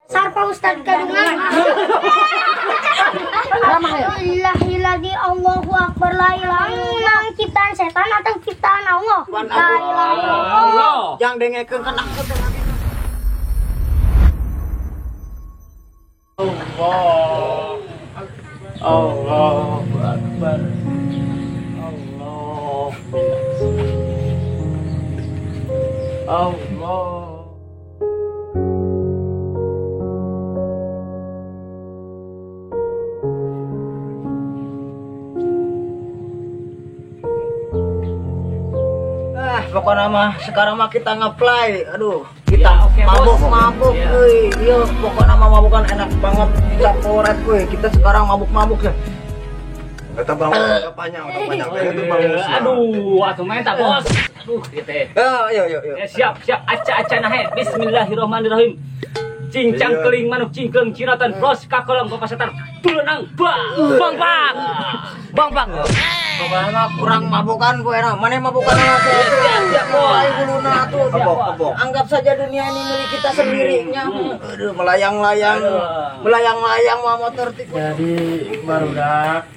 Sar Pak Ustad Gadungan. Alhamdulillahilladzi Allahu akbar la ilaha illallah. Ciptaan setan atau ciptaan Allah? La ilaha illallah. Jang dengekeun kan aku teh. Allah. Allahu akbar. Allah. Allah. Pokoknya mah sekarang mah kita ngeplay, aduh kita ya, okay, mabuk-mabuk, ya. Iya pokoknya mah mabukan enak banget, kita koret, woi kita sekarang mabuk-mabuk ya. Kata bang, panjang, panjang, itu bang. Aduh, atuh main tak bos, aduh gitu. Ayo, ayo, ayo. Ya, siap, siap, aca-aca nahe, Bismillahirrahmanirrahim. Cincang keling manuk cingkleng ciratan bos kakolong kopasetan tulenang bang bang bang bang bang. Pokoknya kurang mabukan bu enak, mana mabukan enak siap buluna tuh. Anggap saja dunia ini milik kita sendirinya. Aduh, melayang-layang, melayang-layang mau motor tikus. Jadi barudak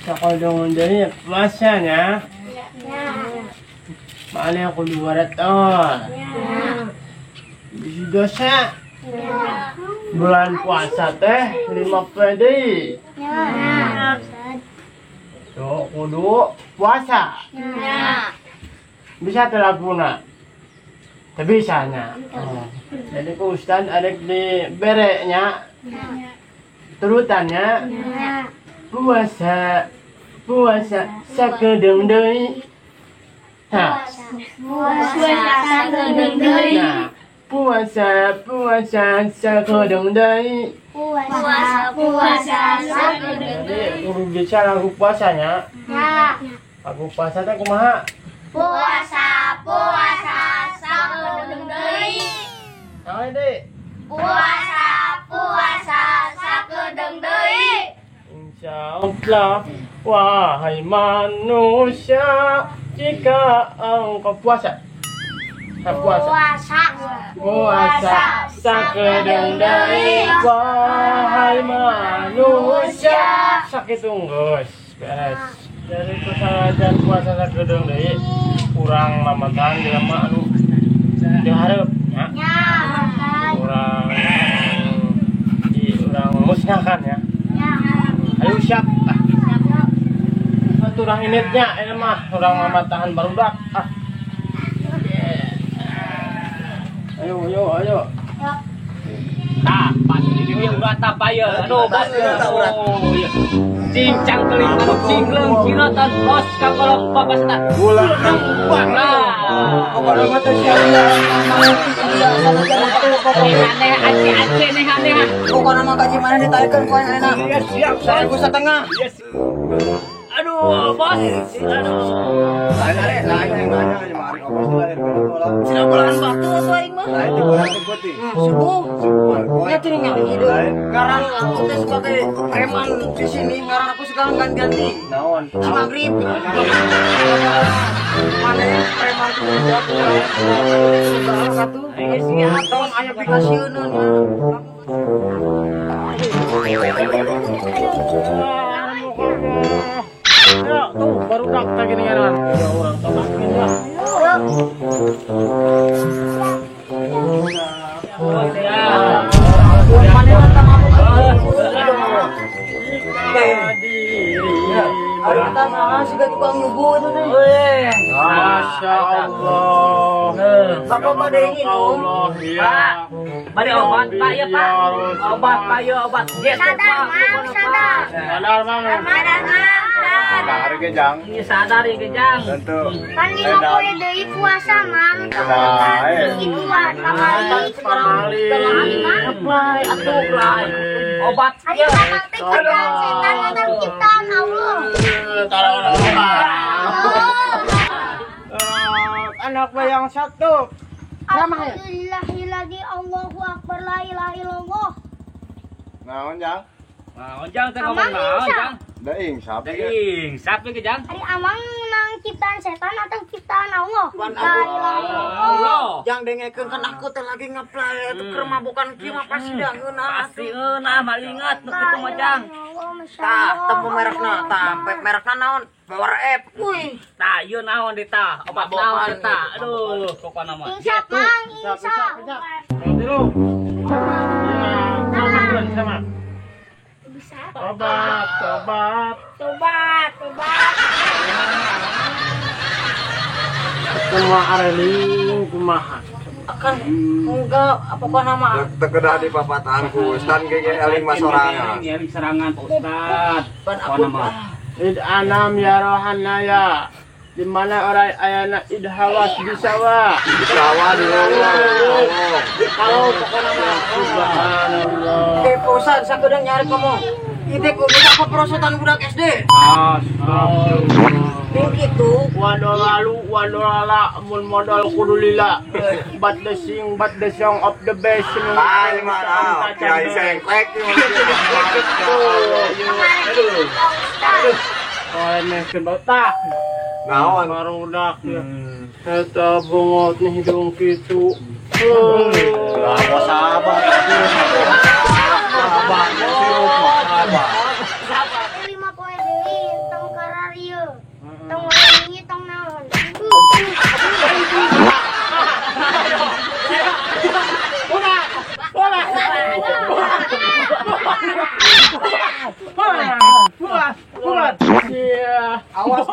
sakodong jadi puasanya. Mana aku 200 tahun. Bisi dosa. Bulan puasa teh 5 poe deui. Tuh, kudu puasa. Ya. Bisa telapuna. Tapi bisanya. Oh. Jadi ku ustad adek di bereknya. Ya. Turutannya. Ya. Puasa puasa sakedeung deui. Nah. Puasa sakedeung deui. Nah. Puasa puasa sakedeung deui. Puasa puasa sakedeung deui. Kudu bisa lagu puasanya. Ya. Lagu puasa teh kumaha? Puasa puasa sakedeung deui. Naon deui? Puasa puasa sakedeung deui. Insyaallah wahai manusia jika engkau puasa. Puasa. Puasa. Puasa sakedeung deui wahai manusia sakitu geus beres. Dari kesalahan puasa sakedeung deui urang mamatan jelema anu dihareup nya. Urang di urang musnahkan ya. Ayo siap. Atuh urang initnya ini mah urang mamatahan barudak. Ah. Ayo, ayo, ayo. Tah, pas ini dia urat apa ya? Aduh, bos. Cincang keling manuk cingkleng cirotan bos kakolong papasetan. Bulan bang lah. Pokoknya mah teh siap. Aneh ace aneh aneh. Pokoknya mah gaji mana ditarikeun ku ayeuna. Siap, 1.500. Aduh, bos. Aduh. Sina bulan batu atuh aing mah. Subuh. Nya teh ngali. Ngaran aku teh sebagai preman di sini, ngaran aku sekarang ganti-ganti. Naon? Si Maghrib. Mana preman tuh satu. Tong aya pikasieun. Ya, tuh baru daktar gini kan. Ya orang tobakin lah. Masya Allah. Bapak pada ingin Allah ya. Bade obat Pak ya Pak. Obat Pak ya obat. Sadar Mang, sadar. Sadar Mang. Sadar Mang. Sadar ge Jang. Ini sadar ge Jang. Tentu. Kan 5 poe deui puasa Mang. Nah, itu pamali. Pamali. Apply atuh apply. Obat. Ayo bapak teh ciptaan setan atau ciptaan Allah. Anak bayang satu. Alhamdulillahilladzi Allahu akbar la ilaha illallah. Naon Jang? Naon Jang teh ngomong naon Jang? Daing sapi. Daing sapi ke jang. Ari amang nang ciptaan setan atau ciptaan Allah? La ilaha illallah. Jang dengekeun kan aku teh lagi ngeplay itu keur mabokan kieu mah pasti da ngeunah. Pasti ngeunah malingat nu kitu mah jang. Tah, temu merekna, tah merekna naon? Power F. Wih, tah ieu naon di tah? Obat naon di tah? Aduh, pokona mah. Insap mang, insap. Tilu. Sama. Bisa. Tobat, tobat. Tobat, tobat. Kumaha areling kumaha. Akan enggak apa nama tekedah di papatahan ku Ustad ge eling mah sorangan. Eling serangan Pak Ustad. Pan aku Id anam ya rohanaya. Di mana orang ayana id hawas di sawah. Di sawah di lowong. Kalau pokoknya mah subhanallah. Eh Pak Ustad sakedeung nyari ngomong. Ieu kudu apa perosotan budak SD? Astagfirullah. Gitu. Wadolalu wadolala mun modal kudu lila. But the sing but the song of the best. Ai mah kiai sengklek Aduh. Oh emehkeun tah. Naon barudak ya. Eta bungot nih hidung kitu. Lah sabar. Sabar. Sabar. 5 poe deui tong kararieu. Tong wangi tong naon. Awas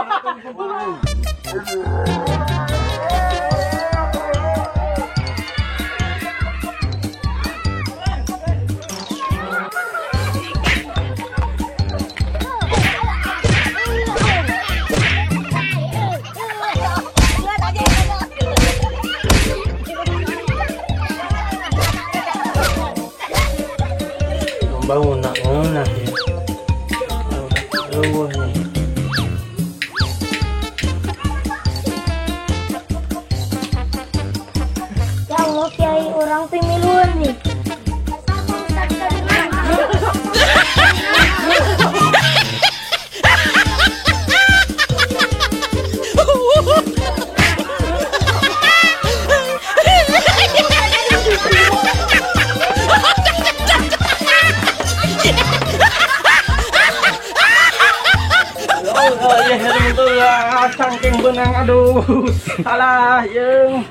bangun nak ngeunah ya. Eueuh nih. Ya Allah kiai urang pimiluan nih. Saking benang aduh salah yeung.